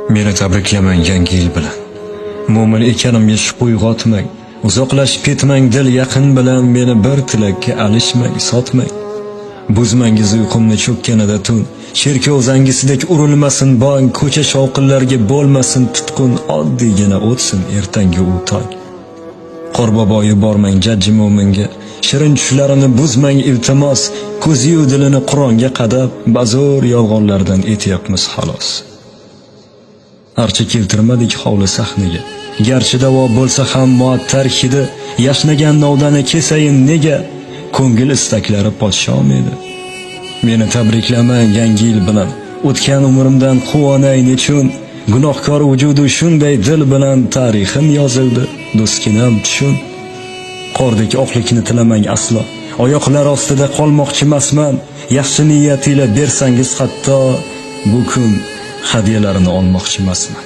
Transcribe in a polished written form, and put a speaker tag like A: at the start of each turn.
A: Meni tabriklamang yangi yil bilan. Mo'min ekanimga shubha uyg'otmang. Uzoqlashib ketmang dil yaqin bilan, meni bir tilakka alishmang, sotmang. Buzmangiz uyqumni cho'kkanida tun. Cherkov zangisidek urilmasin bong, ko'cha shovqinlarga bo'lmasin tutqun, oddiygina o'tsin ertangi u tong. Qorbobo yubormang jajji mo'minga, shirin tushlarini buzmang iltimos, ko'ziyu dilini Qur'onga qadab, bazo'r yolg'onlardan etyapmiz xalos. Archa keltirmadik hovli sahniga. Garchi davo bo'lsa ham muattar hidi, yashnagan novdani kesayin nega? Ko'ngil istaklari podshom edi. Meni tabriklamang yangi yil bilan. O'tgan umrimdan quvonay nechun? Gunohkor vujudi shunday dil bilan tarixim yozildi, do'stginam tushun. Qordek oqlikni tilamang aslo. Oyoqlar ostida qolmoqchi emasman. Yaxshi niyat ila bersangiz hatto bu kun hadyalarini olmoqchi emasman.